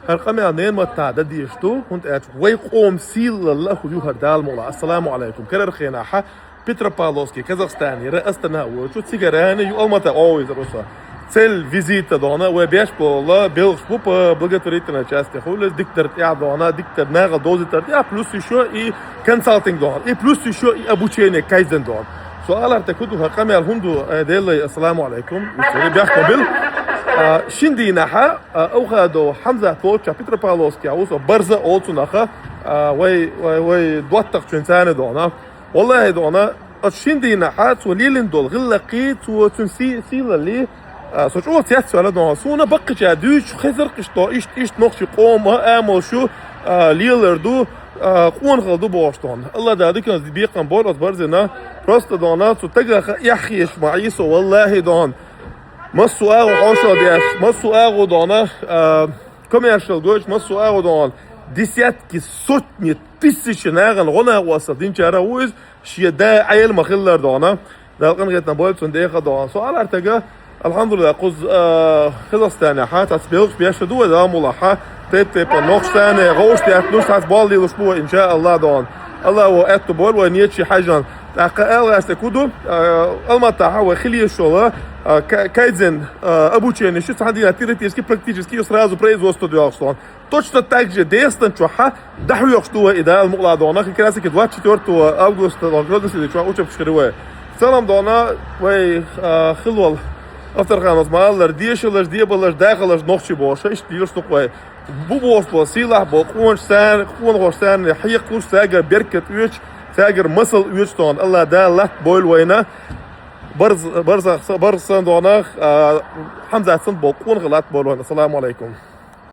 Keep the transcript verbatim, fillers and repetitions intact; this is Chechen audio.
ХӀара къамаьл ненан маттахь дан дезаш ду, хӀунда аьлча вай къоман сийлалла а хӀу ю хӀара, Дала мукъ лахь. Ассаламу Алейкум. Керара хенахь Петропавловский, Казахстане, Астане а волчу, цигара а ю Алмата а везар ву со. Цель визита дона, вай беш болу белхаш бу по благотворительной части, хуьлу дикадар тӀехь дона, дикадар нахала довзийтар тӀехь, плюс ещё и консалтинг дона, и плюс ещё и обучение кайдзен дона. Со аларта куду ха къамел хӀунда, э, делай, ассаламу алейкум. Бехк ма бил. А, шин дийнахьа, а, Авхадов Хьамзат волча Петропавловский а ву со, Барза олу цунах, а, вай, вай, вай доттагӀчун царна дона. Валлахьи дона, оцу шин дийнахьа цо лелийна долу гӀиллакхий, цо цуьнан сий-, сийлаллий, а, со чӀогӀа цецваьлла дона. Суна баккхича дуьйцуш хезар-кх иштта, иштта, иштта нохчи къома амалш ю, а, лелар ду, а, къонахалла ду бохуш дона. Алла Дала диканца бекхам бойла оцу Барзина. Просто дона, цу стагаха эхь хеташ ма Ӏий со, валлахьи дона. Массо а агӀо хьошалла деш, массо а агӀо дона, а, коммершал гойтуш, массо а агӀо дона. Десятки, сотни, тысячи нахана гӀо-накъосталла динчара а ву иза, шен да Ӏела ма-хиллара дона. Дала къинхетам бойла цунна дехар дона. Со алар тага, алхьамдулиллахь, кхуза, а, Казахстанехьа, цхьацца белхаш беш ду вай, Дала мукъ лахь, тайп-тайпана нохчашна гӀовш тетталуш, цхьацца болх лелош бу вай, иншааллахь дона. Аллахьо аьтто бойла вай нийяташ хьаьжна. ТӀаккха аьлла гӀерташ ду, а, Алматахьа вай хила езаш йолу, а, ка-, кайдзен, а, обучение шу цхьана дийнахь теоретически, практически сразу производство доьлхуш дона. Точно так же Дагестан чохьа дӀахьоьхуш ду вай и, Дала мукъ лахь дона, как раз таки двадцать четвёртого августа дона, Грозный седи чохь учебка хир вай. В целом дона вай, а, хилла волу Авторхановс ма-аллара, дешалаш, дебалаш, дахалаш нохчий бохуш, иштта лелаш ду-кх вай. Бу бохуш болу сийлахь болу къонаш царна, къонахош царна хьекхалуш, цаьргара беркат оьцуш, цаьргара масал оьцуш дона. Алла Дала латта бойла вайна. Барз-, барзах-, барзах санна дона, а, Хьамзат санна болу къонахий латта бойла вайна. Ассаламу алейкум.